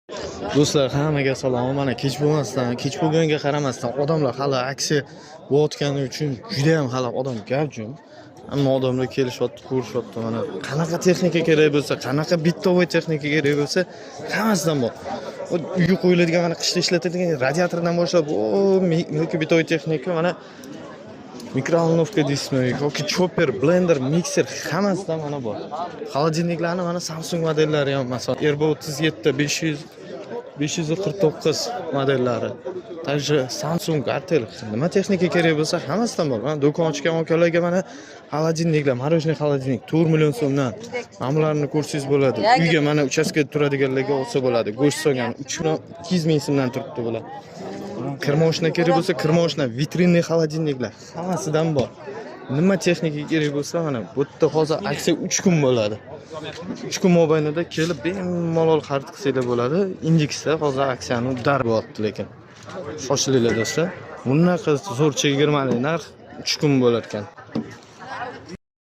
Do'stlar, hammaga salom. Mana kech bo'lmasdan, kech bo'lganiga qaramasdan odamlar hali aksiya bo'layotgani uchun juda ham hali odam gavjum. Hamma odamlar kelishyapti, ko'rishyapti. Mana qanaqa texnika kerak bo'lsa, qanaqa бытовой texnika kerak bo'lsa, hammasidan bor. Uyga qo'yiladigan, mana qishda ishlatiladigan radiatordan boshlab, o мелкий texnika, mana микроволновка deysizmi yoki chopper, blender, mikser, hammasidan mana bor. Холодильник larni mana Samsung modellari ham, masalan, RB 37 500 549 modellari. Также Samsung, Artel, nima texnika kerak bo'lsa, hammasidan bor. Mana do'kon ochgan akalarga mana холодильник lar, мороженое холодильник 4 million so'mdan. Mana bularni ko'rsangiz bo'ladi. Uyga mana uchastkada turadiganlarga olsa bo'ladi. Go'sht solgan 3 million 200 ming so'mdan turibdi bular. Kirmoshina kerak bo'lsa, kirmoshina, витринный холодильник lar hammasidan bor. Nima texnika kerak bo'lsa, mana bu yerda hozir aksiya 3 kun bo'ladi. 3 kun mobaynida kelib bemalol xarid qilsanglar bo'ladi. Indeksda hozir aksiyani удар bo'lyapti lekin. Shoshilinglar, do'stlar. Bunaqa zo'r chegirmali narx 3 kun bo'lar ekan.